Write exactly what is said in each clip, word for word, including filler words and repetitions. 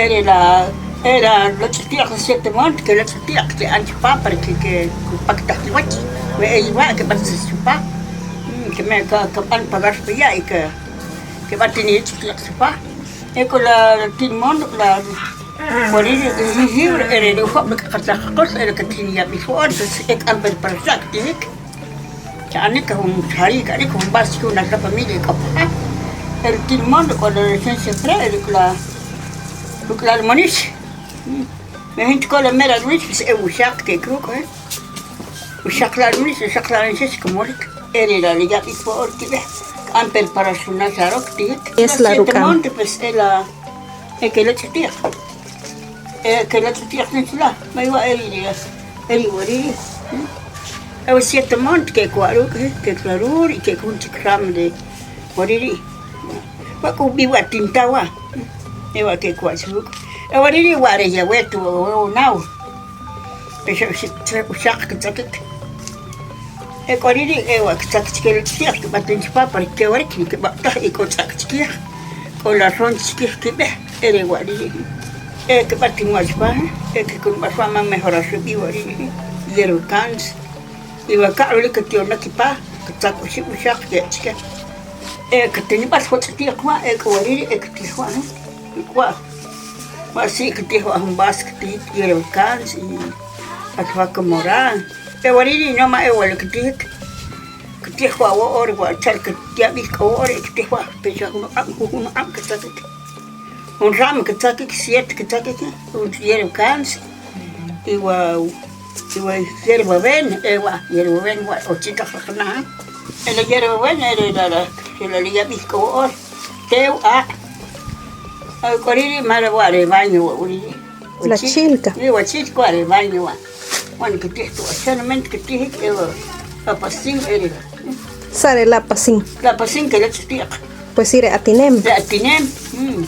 Ere la, era la ch'uti'aq la siete mont, ke la ch'uti'aq ke an chupa para que, que kupakitaj kiwach. We e iwa' ke b'atzis chupa. Mm, ke me ka, ka b'an pagar pa ya' y ke, ke b'an tini ch'uti'aq chupa. E ko la, la tin mont, la, wari ri, ri, ri, ere ri ujob' ri kaqatzaj qaqul, ere ke tin yab'il wo'on, entonces e k'an preparación ktinik. Cha'anik jun chari', k'anik jun vas chki jun alta familia e k'o pa ja. El tin mont, k'o la recién siempre, ruk' la, ruk' la almonix. Me jin chko la mera almonix, pues e wuxaq ke kruk', eh. Wuxaq la almonix, wuxaq la almonix, xkomorik. Ere la, la yab'il wo'on kib'ej. K'an preparación na xa rok ti'ik. Es la ruk'am. Siete mont, pues e la, e ke la ch'uti'aq. E ke la ch'uti'aq ne chila. May wa' e ri, e ri wari'. E wa siete mont ke kwa' ruk', ke kwa' rur, y ke jun chik ram de wari' ri'. Wa k'u b'i wa tinta wa. E wa ke kwa' ruk'. E wari' ri' wa re yawet wa, wa, wa naw. Pexa uxaq ktzakik. E k'o ri' ri' e wa' ktzak chike ri tzi'j kib'atin chupa, porque ke wari' kin kib'ab'taj y k'o tz'ak chikij, k'o la ron chikij kib'ej, e re wa' ri' ri'. E kib'atin wa' chupa, e kikunb'al wa' ma mejorar xub'i wa' ri' ri'. Hierba cans, y wa kaq'lulik katiyon na kipa, ktzak oxib' uxaq ke chike. E katinib'al jotz'iti'q wa', e k'o wari' ri' e katij wa', wa'. Wa' si' katij wa' jun vas katij hierba cans y atwa kamora. E wari' ri' no ma e wa' la katijik. Katij wa' wo'or wa' chal kayab'il k'o wo'or e katij wa' pecha jun uq'ab', jun uq'ab' katzakik. Jun rama katzakik, siete katzakik, jun hierba cans y wa' y wa hierba ven, e wa' hierba ven wa' otzitaq raqana'. E la hierba ven e re la, la, re la yab'il k'o wo'or, tew, aq'. A k'o ri' ri' ma re wa' re baño wa' uri ri'. La chilca. Ri wa chilca wa' re baño wa'. Bueno, katij tu, solamente katijik e wa' la pasin e re la. Sa' re la pasin. La pasin ke la ch'uti'q. Pues sí, re atinem. Re atinem. Mm.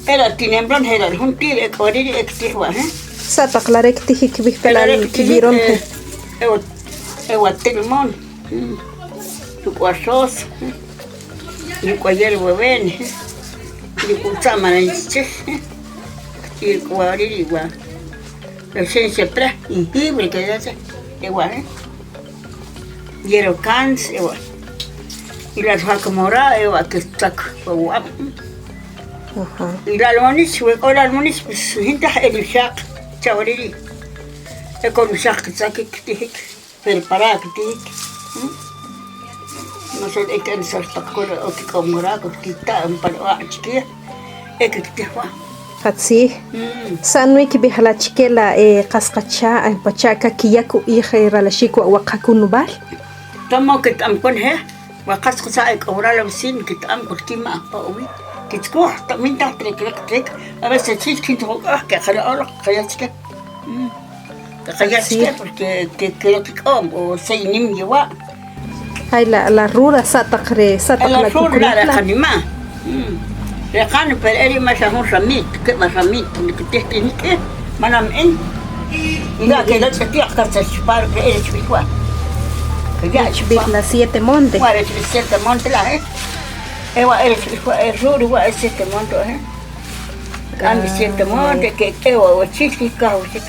E re atinem ronojel la' jun ti' re k'o ri' ri e ktij wa', he? Sa' taq la re ktijik kib'ij pe la' kiyiron, he. E wa, e wa tilmon. Mm. Ruk' wa sos. Ruk' wa hierba ven. Ruk' wa tza'maran chchij. Y ruk' wa ri' ri' wa. Recién siempre jengibre que se hace, e wa', ¿eh? Hierba cans, e wa'. Y la jacamora, e wa' que está con agua. Ajá. Y la almonix, we k'o la almonix, pues, jintaj el uxaq, cha' wari' ri'. E con uxaq katzak, e katijik. Preparar kti'ik. No sé, e k'an sar taq k'o ri o kik'ow mora, kikita'an pa ri wa' chikij, e kiktij wa'. Qatzij. Mm. ¿Sa'n wi kib'ij la chike la, e, qas qacha', e, pacha' kakiyak uq'ij, e, ralaxik wa' wa qakunub'al? Tomo keta'am konoje, wa qas qacha' e k'o wara la vecino keta'am k'o ri kima'j pa uwi'. Kitzkoj, ta min taj trik, trik, trik. A veces chik kin toj uk'aj, keqalo'oloj, qaya chike. Mm. Kaqaya chike porque ke, ke lo kik'o'm o sey nim yewa'. Ay, la, la rura sa' taq re, sa' taq la rura la' re qanima'. Mm. Re qan, pero eri ma xa jun ramit, keb'a ramit, lik tij t'inik, eh, manam en. Y la' ke lo ch'ati'q, ka tzach chupa, re eri chb'ij wa'. Ka ya' chb'ij la siete monte. Wa' re chb'ij siete monte la', eh. E wa' eri chb'ij wa', e rura wa', e siete monte, eh. K'an ri siete monte, ke k'e wa' wachil, ke kajwaxik,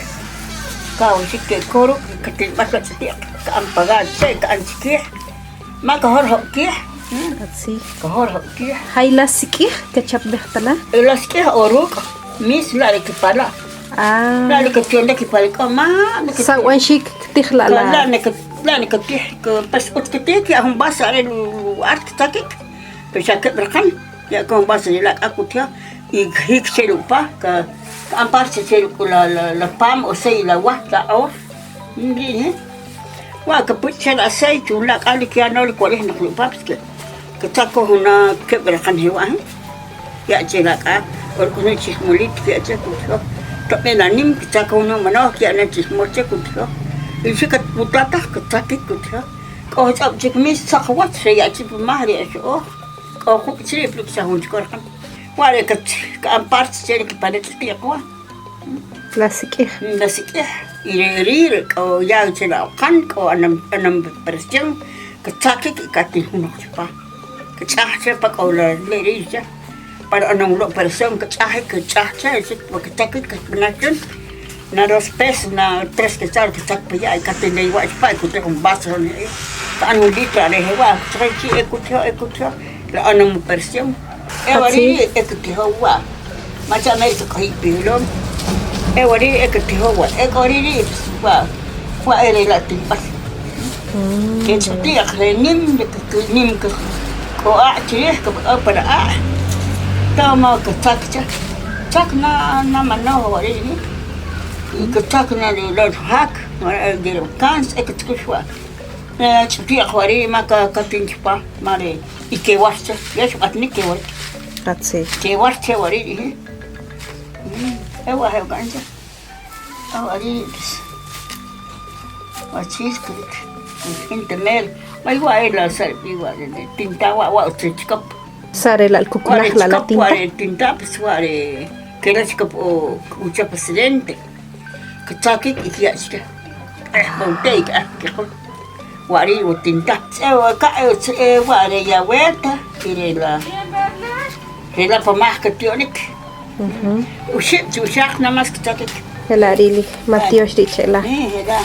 kajwaxik ke koru, katinb'al wach ti'q, ka'an pagar che', ka'an chikij. Ma kajorjob' kij. Katzij. Kajorjob' kij. Jay la sik'ij, kachapb'ej ta la? E la sik'ij o ruk', mis la' ri kipala'. Ah. La' ri katzontaj kipala' k'o ma, la' ri sa' wan xik ktij la' la. La' ne ka-, la' ne katij, ka-, pas utz katij, ya' jun vas are lugar ktzakik. Pero xa keb' raqan. Ya' k'o jun vas re la' k'a kutija', y kajik che ruk' pa, ka-, ka'an parte che ruk' la, la, la pam, o sea, y la waj, la q'or. Ri', eh. Wa' kaput che la aceite, jun la' k'a lik yanolik walijnaq ruk' pa, pues que katzak ko juna keb' raqan jewa', eh. Ya' che la' k'a, o ruk' jun chijmolit, ya' che kutijoj. Tab'e la nim, katzak ko jun manoj, ya' na chijmol che kutijoj. Y chi katputataj, katzakik kutijoj. K'o jach'ab' chik mis, tzaq wach, xeya' chi pa maj ri axo'oj. K'o jun chiri' pero xa jun chik ko raqan. Wa' re' kat-, ka'an parte che ri kipanel ti'q wa'. La sik'ij. La sik'ij. Y re ri' re k'o ya' che la oqan, k'o anam, anam presión, katzakik y katin junoq chupa. Kach'aj che pa k'o la le ri' che. Para uno lo presión kach'aj, kach'aj che, si kachak, kachb'ana chun. Na dos pesos, na tres quetzal kachak pa ya', y katin de igual pa, kutej un vaso, ka'an un litro, are jewa', kachak chi, e kutijo, e kutijo, la uno presión. E wari', e kutijo wa'. Macha América k'o jipilom. E wari' e kutijo wa', e k'o ri' ri' wa', wa' e re la' tinb'al. Ketz'uti'j re nim, re nim k'o aq' chirij, k'o pa ri aq'. Toma katzak che. Tzak na, na mano wari', y katzak na ri lo' jak, wari' ri vacantes e katzakix wa'. Ch'uti'j wari' ma ka, katin chupa, ma re, y kewar che, ya xb'atnik kewar. Atzij. Kewar che wari', e wa' je' uk'an che. Awari', pues, wachis, k'intemel, may wa' e la sa' b'i wa' re tinta wa', wa' utzil chkop. Sa' re la' kukunaj la' la tinta. Wa' re tinta, pues, wa' re kela' chkop o ucha presidente. Katzakik y kya' chke. B'onte'ik, ah, keqol. Wari' wa tinta. Tz'e wa ka, e, tz'e wa' re yaweta, y re la, re la pa maj kati'onik. Uxib' chi uxaq nada más ktzakik. Jela' ri' li ma tiox ri' che'la. Eh, jela'.